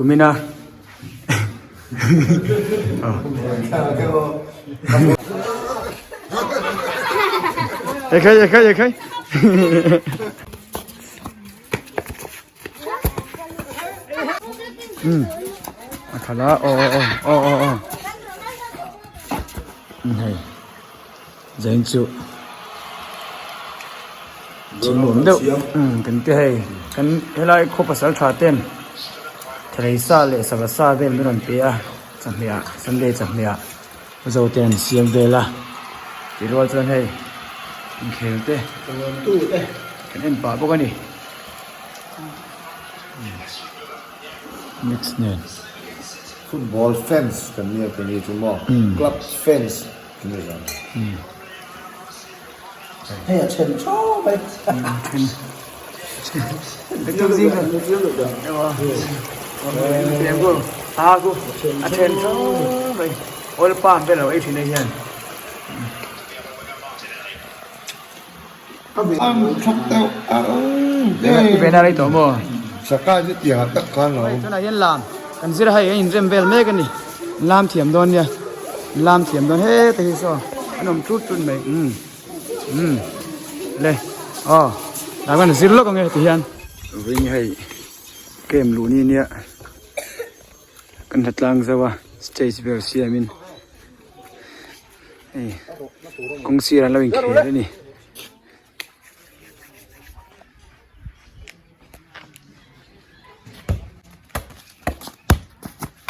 Kumina Ekhai ekhai ekhai Um a khalh a aw aw aw aw aw hei zain chu thil nuam deuh kan ti hei kan helai khaw pasal tha ten thalei sa leh sava sa vel min rawn pe a chawhmeh ah sunday chawhmeh ah zo te an siam vel a tih rual chuan hei inkhel te kan en pah bawk a ni. Mix nen. Football fans kan nia ka ni chu maw club fans kan ni zan. Hei a then thaw mai. A then thaw mai. Oil palm vel lo ei thin ai hian. Vena rei tawh maw? Saka chu tiang ah tak khan lo. Tunah hian lam kan zir hei a inrem vel mek a ni. Lam thiam dawn nia. Lam thiam dawn heta hi saw an awm tut tut mai. Umm umm le aw tah khan zir lawk ang e ti hian. Vawiin hei camp luh ni nia kan hla tlang zauh a stage vel siamin. Hei kawng sir an lo inkhel a ni.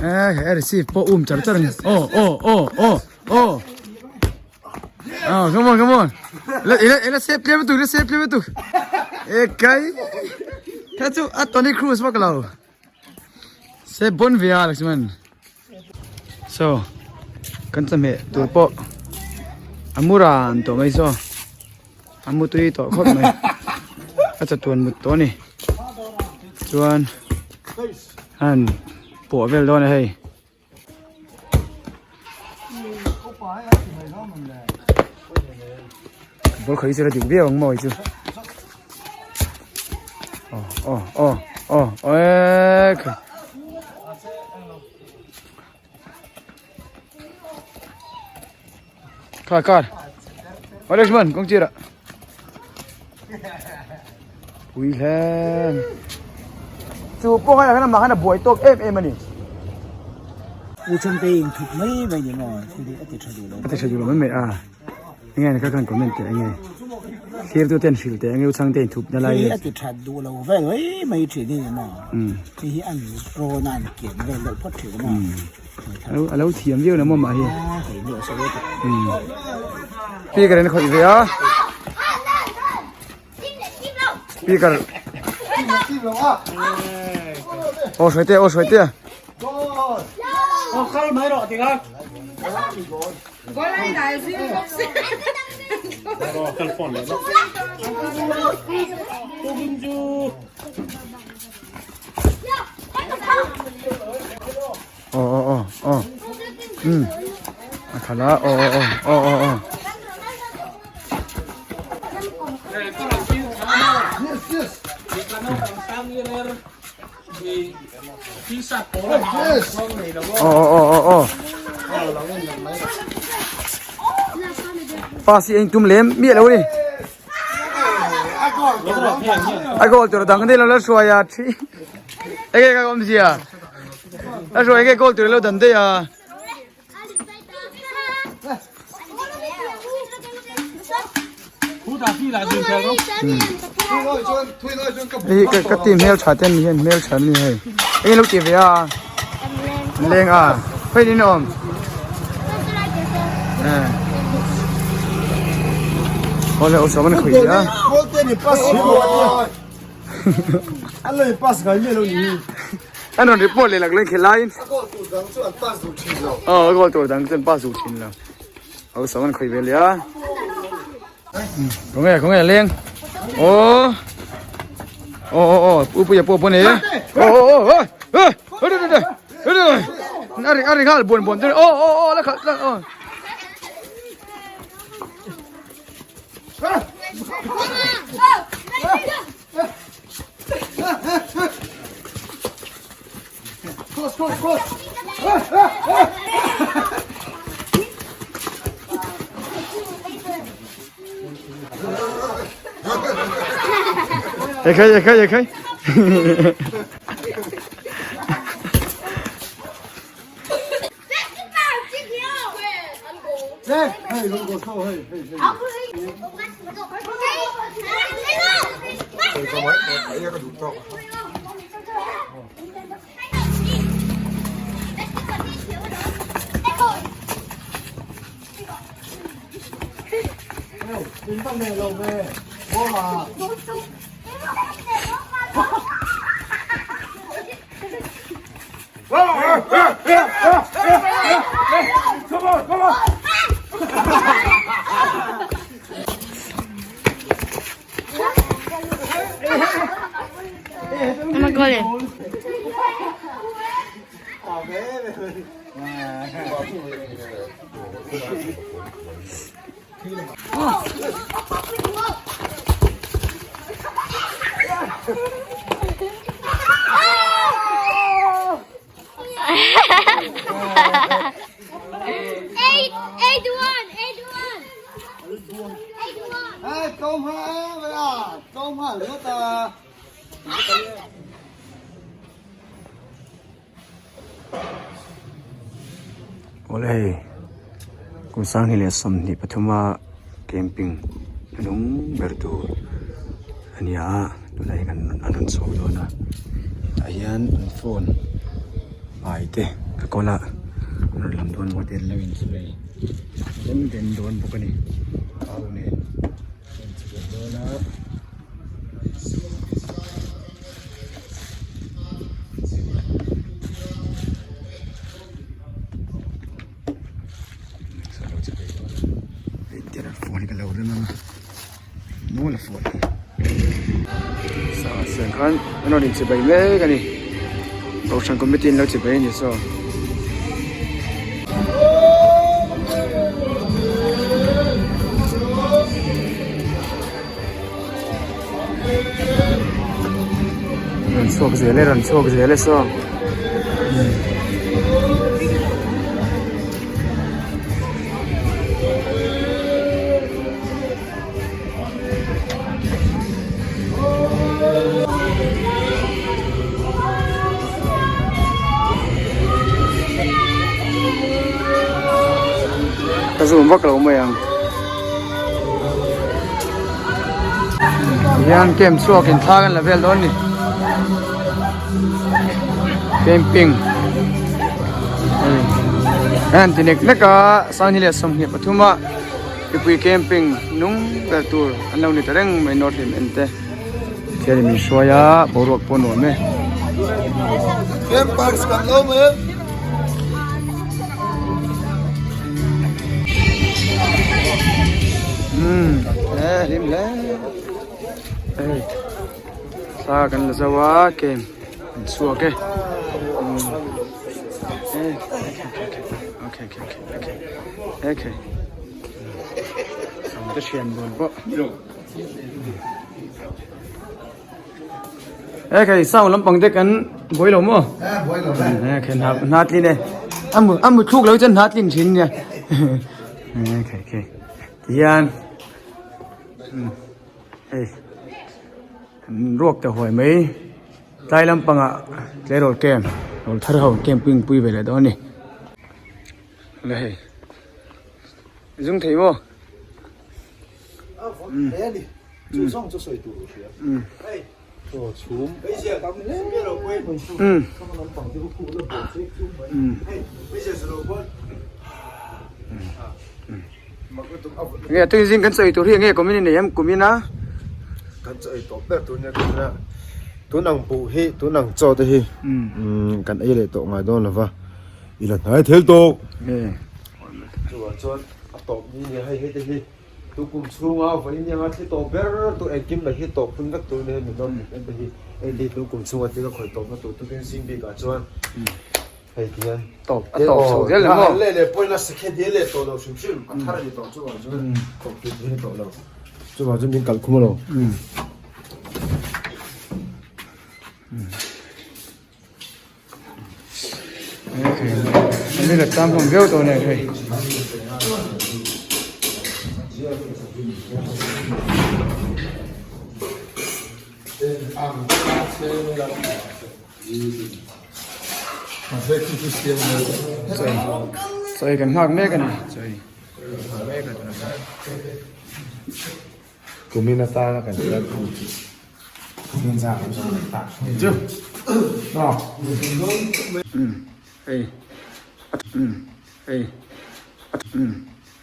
Eh he receive pawh um char char a ni. Aw aw aw aw aw Oh come on come on. La ila ila save tlem lutuk ila save tlem lutuk. E kai. Kha chu a Toni Kroos vak lo. Se bon ve a Lakshman. So kan chawhmeh tur pawh a mu ran tawh mai saw a mu tui tawh khawp mai a chatuan mut tawh a ni chuan an pawh vel dawn a hei. Ball khawi chu la dik viau ang maw chu. Oh oh oh oh eh. Kar kar. Oi Lakshman kawng chira. Pui hle. Chu pawh khan a mah khan a buai tawk em em a ni. U Chhangte in thup mai mai ni maw thil hi a ti tha duh lo. A ti tha duh lo mai mai a. Enge ni kha khan comment teh enge. Thlir tu ten hrilh teh enge U Chhangte in thup na lai. Thil hi a ti tha duh lo vel mai mai thin hi ni maw. Thil hi an rawn a an kian vel deuh phawt thin a maw. A lo thiam viau na maw mah hi. Speaker in khawih ve a. Speaker. Aw hruai te aw hruai te. Aw kal mai rawh ti kha. Aw aw aw aw umm a khalh a aw aw aw aw aw aw. Aw aw aw aw aw pass hi eng tum lem miah lo a ni a goal tur dang daih lo la hruai a thi enge ka awmzia. A hruai nge goal tur ilo dan daih a. Hei ka ka team hmel tha te an ni hian hmel tha an ni hei. Eng ilo ti ve a. Leng a. Khawi in awm. Eh. Awle awsam an khawi a. An rawn report leh lakleng khelh laiin aw a goal tur dang chu an pass duh thin lo ho sam an khawih ve leh a khawnge khawnge leng aw aw aw aw pu puia pawh pawn e aw aw aw aw a ri a ri nghal buan buan aw aw aw la khalh la aw Ekhai ekhai ekhai. Awle hei kum sanghnih leh 23 a camping hnung ber tur a ni a tunah hian an rawn chhuak dawn a tah hian an phone hmai te ka kawl a an rawn lam dawn maw te an lo inchei den den dawn bawk a ni au nen an inchei dawn a. Khan an rawn inchibai mek a ni kohhran committee an lo chibai a ni saw. Rawn chhuak zel e rawn chhuak zel e saw. Ka zoom vak lo mai ang. Hian camp chhuak in thla kan la vel dawn ni. Camping. Hei an ti nek nek a sanghnih leh 23 a mipui camping nung ber tur an lo ni ta reng mai north lim en te. Thian in min hruai a boruak pawh nuam e. Campers kan lo mai. Umm he hlim hle hei thla kan la zo a kem an chhuak e umm okay okay okay okay okay ka thian dawn pawh. E khai sound lampang te kan buai lo maw? Buai lo le. E khai hna hna tlin e. Amu amu thluk lo chuan hna tlin thin nia. E khai khai. Tihian hei ruak ta huai mai tlai lampangah tleirawl camp rawl thar ho camping pui ve leh dawn a ni. Le hei zung thei maw? Nge tui zing kan chawi tur hi nge kumin in nei em kumin a kan chawi tawp ber tur nia kumin a tun ang buh hi tun ang chaw te hi kan ei leh tawh ngai dawn lova i la hnai thel tawh chuvang chuan a tawp ni nia hei hei te hi Tu kum chhunga vawiin anga thli tawp ber tur engkim mai hi tawp hun vek tur nia min rawn en te hi hei hi tu kum chhunga thil a khawih tawpna tur tukin zing bikah chuan hei ti hian tawp a tawp chho zel le maw leh leh pawhin a sakhe dil leh tawh lo hrim hrim a thar a ni tawh chuvang chuan tawp tur hi a ni tawh lo chuvang chuan min kalh khum a lo. An la tang hlawm viau tawh nen hei. Chawi kan nghak mek a ni chawi mek a Kumin atana kan hriat chu hei hei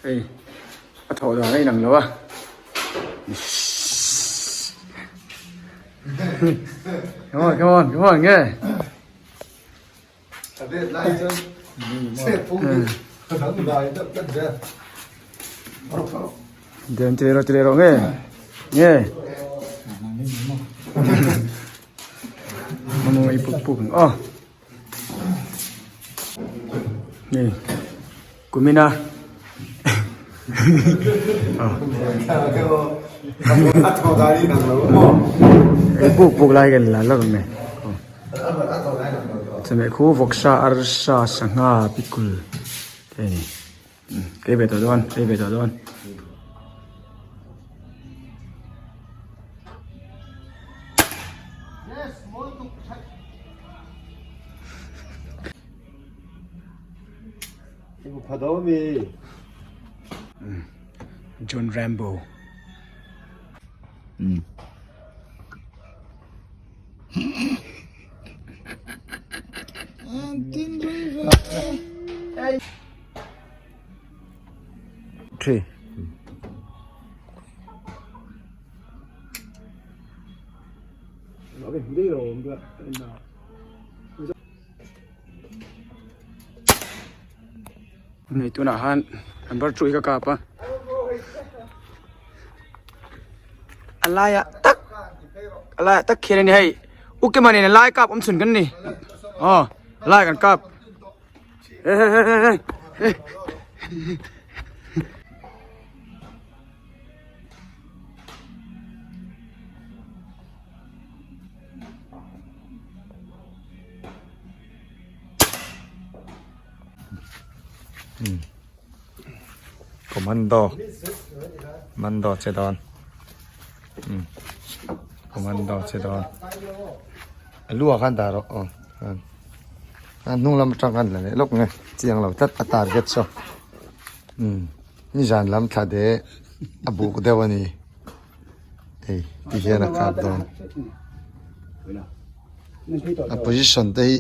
hei a thawh dan a inang lo a come on come on come on nge Den ti rawh ti rawh nge nge Manu ei puk puk ang aw Ni kumina Ei puk puk lai kan la lawk ang nge Chawhmeh khu vawksa arsa sangha pikul te a ni Ei ve tawh dawn ei ve tawh dawn. John Rambo. Three. Nei tunah khan number 2 hi ka kap a a laiah tak a laiah tak khian a ni hei ukema nen a lai kap awm chhun kan ni aw a lai kan kap he he he he he Commando Commando che dawn Commando che dawn a lu ah khan dah rawh aw khan a hnung lam atang khan la leh lawk nge chiang lo tlat a target saw nizan lam thla de a buk deuh a ni hei ti hian a kap dawn a position te hi.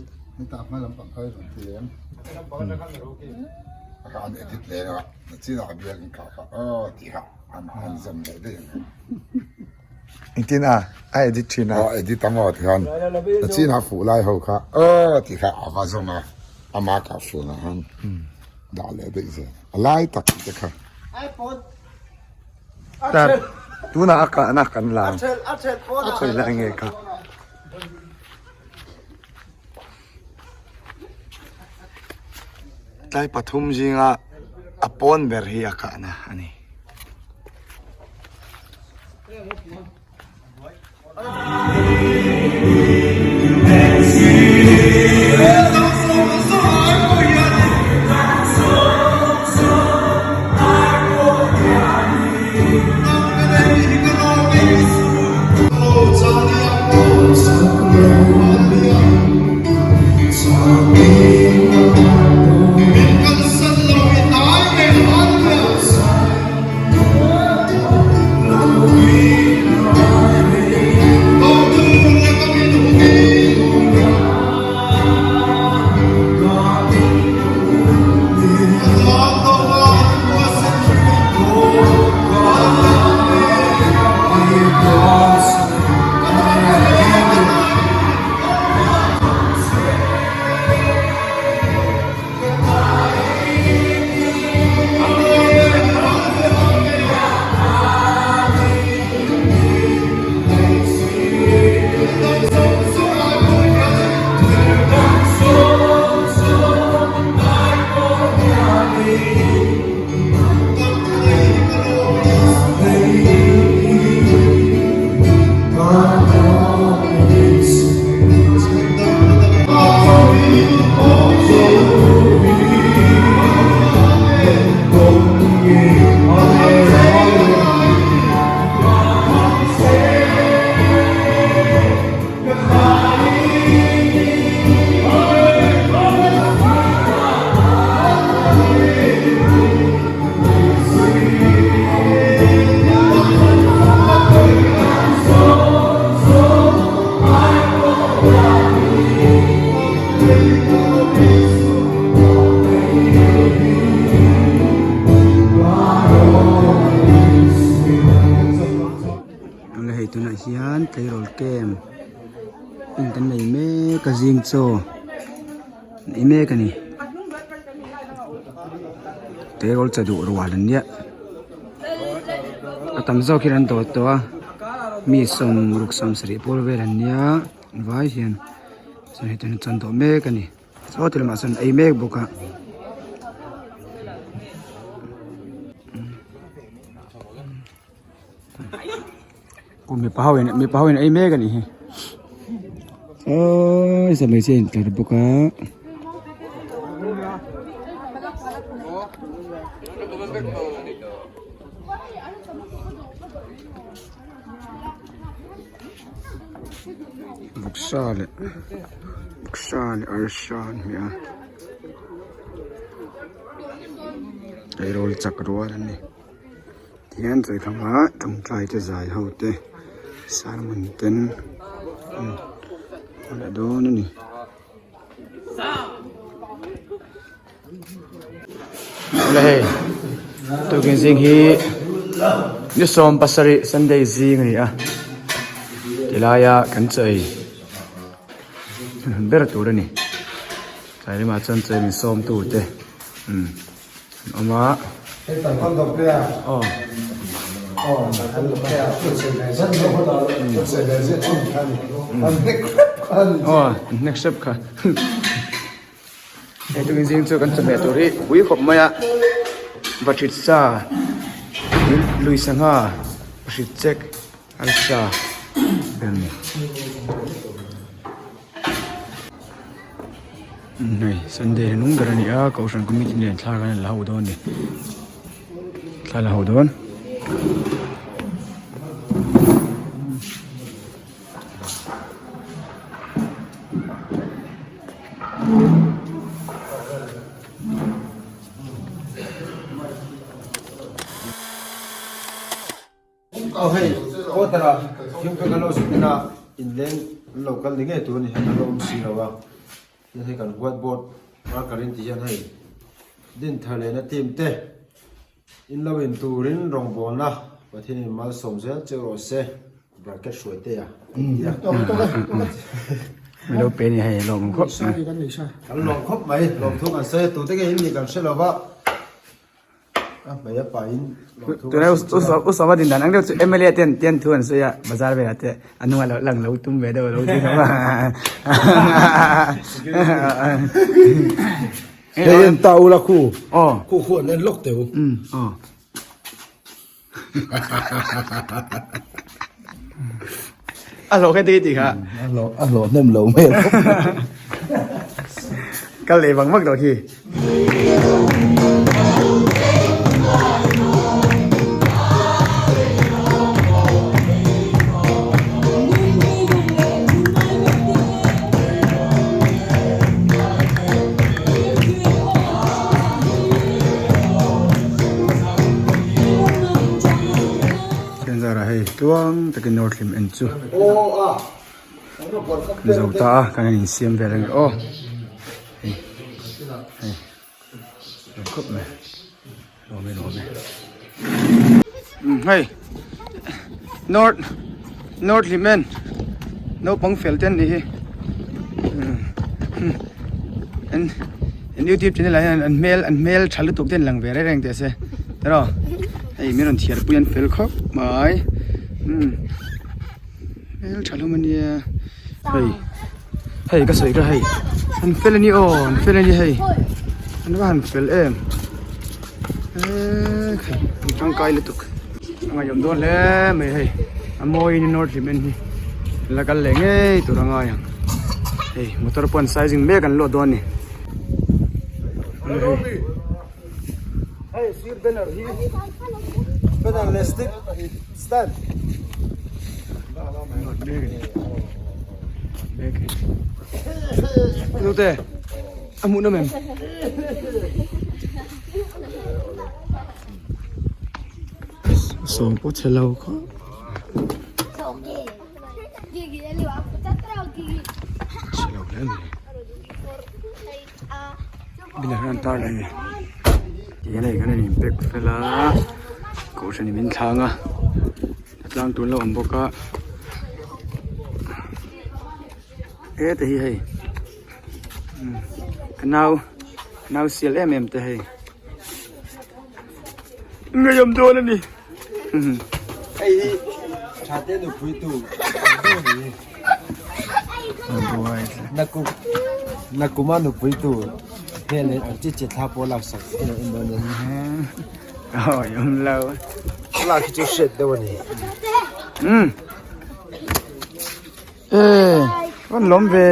Engtin a a edit thin a. Aw edit ang aw tikhan a chin a fuh lai ho kha aw ti kha a va zawm a ama kah fuh ang han dah leh daih zel a lai tak te kha. Tar tunah a kahna kan la ang a khawi lai nge kha. Tlai pathum zinga a pawn ber hi a kahna a ni. Tleirawl camp en kan nei mek a zing chaw an ei mek a ni tleirawl chaw duh rual an nia a tam zawk hian an dawt tawh a mi sawmruk sawmsarih pawl vel an nia vai hian chuan heti hian an chan tawh mek a ni. Saw ti lamah sawn ei mek bawk a. Aw mipa ho in mipa ho in ei mek a nih hi. Aww sa hmeichhia in tlar bawk a. Vawksa leh vawksa leh arsa an hmeh a tleirawl chak rual an ni tihian chawihkhamah tawngtai te zai ho te sermon ten an leh dawn a ni. Awle hei tukin zing hi ni 17 Sunday zing a ni a tilaia kan chawi ber tur a ni tlai lamah chuan chawi min sawm tu te umm an awm a aw. Aw an hnek hrep kha. Hei tukin zing chu kan chawhmeh tur hi pui khawp mai a vahrit sa lui sangha vahrit chek arsa vel a ni hei sunday hnung ber a ni a kohhran committee nen thla kan la ho dawn a ni thla la ho dawn. Aw hei quarter ah thingpui kan lo zuk in a inleng an lo kal ni ngei tur a ni hian an lo awm si lo a tin hei kan white board marker in tih hian hei dinthar lehna team te In lo in turin rawngbawlna Pathianin malsawm zel che rawh se bracket hruai te a ti a. Min lo pe ni hei lawm khawp mai. Kan lawm khawp mai lawmthu kan sawi a tute nge in nih kan hre lo va a hmei a pahin lawmthu kan sawi chu a. U Sawma din dan ang deuh chu MLA ten ten thu an sawi a bazar velah te a hnungah lo lang lo tum ve deuh lo ti khawp a. Hei en ta ula khu. Aw. Khu khu an en lawk teu. Um aw. A hlawh kha ti ti kha. A hlawh a hlawh hnem lo mai a. Kal leh vang vak tawh khi. Thianzara hei tluang takin nawr thlim en chu kan zo ta a kan han insiam vel ange aw hei hei khawp mai. Lawm e lawm e. Hei North North Hlimen naupang fel te an nih hi an an youtube channel ah hian an hmel an hmel tha lutuk te an lang ve reng reng teh se tiraw hei min rawn chhiar pui an fel khawp mai hmel tha hlawm ania hei hei ka sawi kha hei an fel ani aw an fel ani hei an va han fel em eee khai an tangkai lutuk a ngaihawm dawn hle mai hei a mawi in north hlim en hi la kal leh ngei tur a ngai ang hei motor pawh an sizing mek an luah dawn a ni hei sir banner hi banner leh stick stand Nute a hmuh nawm em sawm pawh chhe lo kha chhe lo hle mai Banner an tar leh a ni tihian hei kan han in pack fel a kohhran in min thlang a tlang tur la awm bawk a. Heta hi hei ka nau nau sial em em te hei ngeiawm dawn a ni. Hei hi tha te nupui tu nakum nakuma nupui tu hel leh ang chi chi thla pawh lak sak en en dawn a ni. Awi awm lo. Lak hi chu hriat deuh a ni. Um. Ee rawn lawm ve.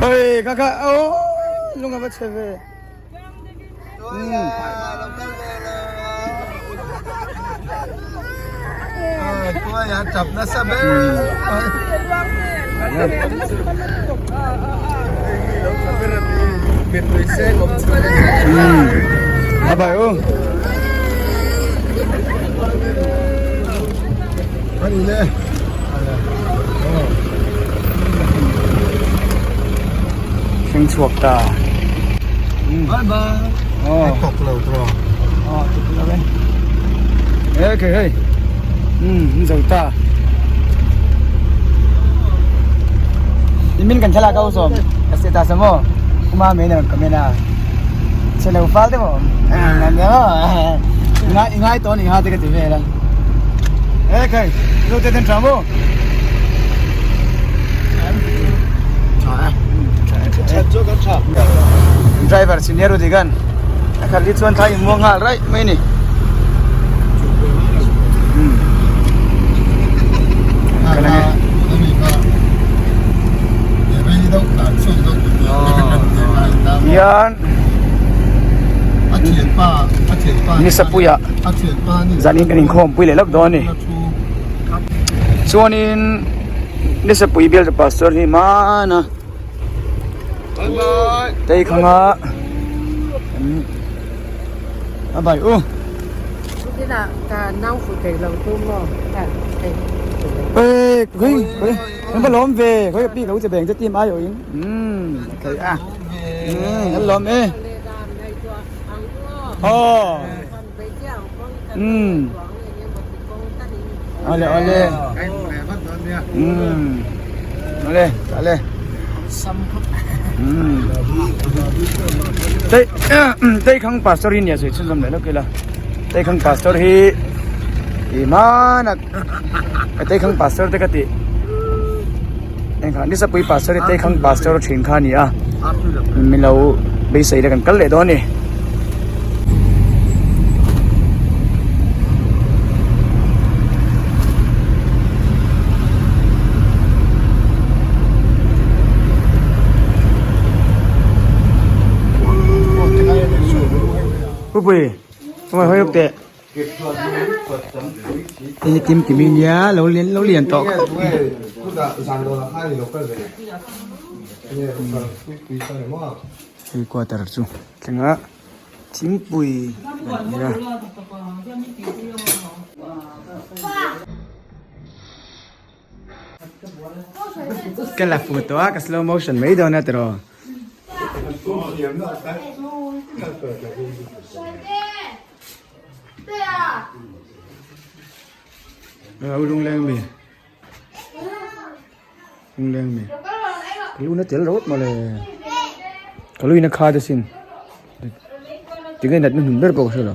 Ôi kaka ô lung a va che ve. A bai u. Thleng chhuak ta. Bye bye. Ờ. Tawk lo tawk. Ờ, tawk lo e. Ê, kìa hei. Ừ, zo ta. Nimin kan thlalak a sawm. Ka se ta samo. Kuma me na comment a. Chelo fal te mo. Nan ya. Ngai ngai to ni ha te ka ti ve la. Ê khai, lo te ten tram mo. Driver senior digan a khat hi chuan thla in muang nghal raih mai a ni. Hian Nisapuia zanin kan inkhawm pui leh lawk dawn a ni. Chuanin Nisapui bial pastor hi hmana tei khanga a bai u. Ê khoi khoi nó có lóm về khoi pi lo che beng che tim ai oi um thei a um an lawm e aw um awle awle um awle awle um tei tei khang pastor hi nia sawi chhunzawm leh lawk ila tei khang pastor hi ih hmanak tei khang pastor te ka tih engkha nisapui pastor hi tei khang pastor thin kha a ni a milo beisei te kan kal leh dawn a ni. Pupui hmai hawi uk teh hei tim timi nia lo lian lo lian tawh khawp hei quarter chu thleng a thingpui kan ei a. Ka la fu tawh a ka slow motion mai dawn a tiraw. Au lung leng mi lung leng mi ka lu na tel rawt mawle ka lu in a khat asin tinge natna hnun ber pawh ka hre lo.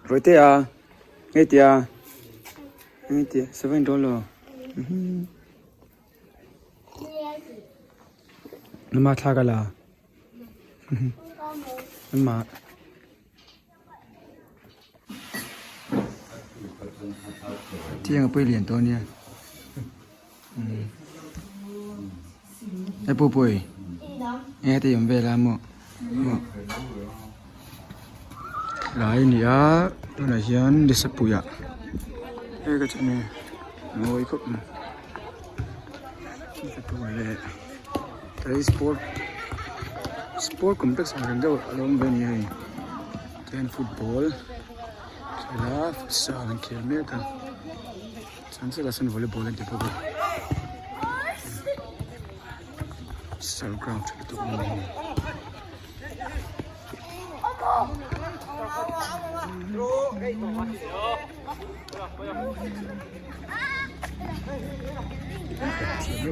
Ruihtea ngeitia ngeitia seven dollar nama thla ka la nama thiang a pui lian tawh ania e pupui. Nge te awm vel a maw maw tlai a ni a tunah hian nisapui ah hei ka chuan mawi khawp mai nisapui leh tlai sport sport complex ang reng deuh a lo awm ve a ni hei chuan football khel a futsal an khel mek a chuan chutah sawn volleyball an ti bawk a. Sir ground tha lutuk mai a ni.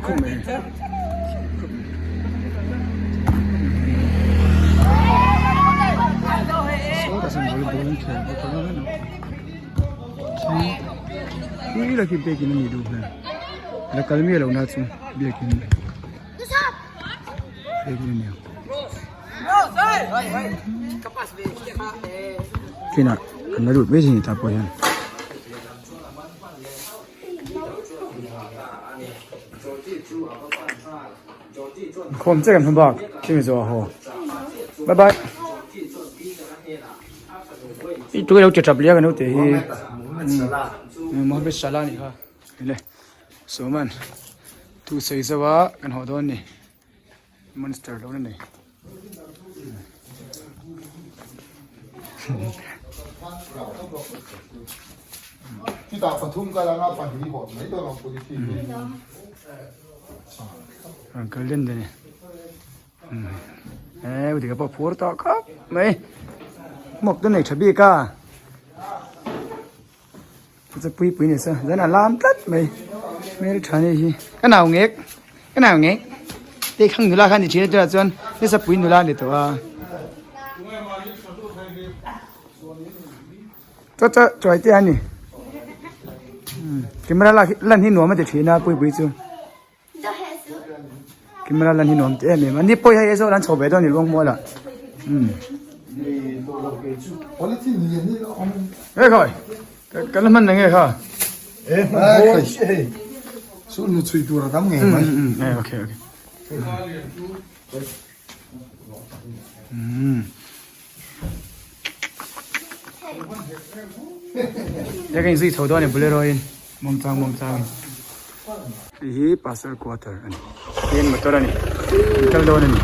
Khawp mai sawtah sawn volleyball an khel bawk a khi la khi biakin a nih duh hmel la kal miah loh na chu biakin biakin a ni ang kinah kan la lut mai thei a ni tah pawh hian. Khawm che kan hmu bak khi mi zawh haw bye bye i tu lo che tap lia kan te hi Mohammed Salah ni kha le soman tu sei zawa kan haw dawn ni monster lo na nei Chutah pathum kal anga pahnih hawn mai dawn ang policy hi. Rawn kal den den e. E u dika pawh phur tawh khawp mai. Hmawk te nei tha bik a. Chu pui pui ni sa zan a lam tlat mai. Hmel tha ni hi. Ka nau ngek. Ka nau ngek. Te khang nula khan ni thin a tunah chuan nasa pui nula ni tawh a. Chaw chaw chuai te a ni. Camera lak lan hi nuam a ti thin a pui pui chu. Camera lan hi nuam ti em em a. Ni pawh hi hei zawh an chho ve dawn a ni luang mual ah. He khawi kan la hman na nge kha. Su nu chhui tur a tam ngei mai. Okay okay. He kan zui chho dawn a ni bolero in mawngchang mawngchang in hei hi pastor quarter a ni tin motor a ni an kal dawn a ni.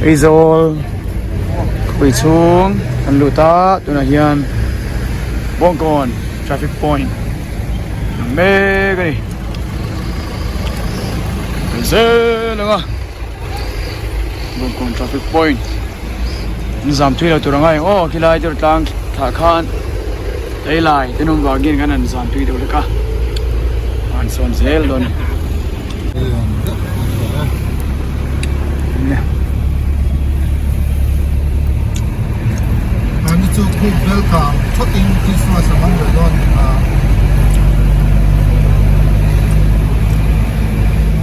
Aizawl khawpui chhung an lut a tunah hian Bawngkawn traffic point ang mek a ni. Zel ang a Bawngkawn traffic point an zam thui lo tur ang a aw khilai deuh tlang thlah khan lei lai te nawm vangin khan an zam thui deuh hlek a an sawn zel dawn a ni.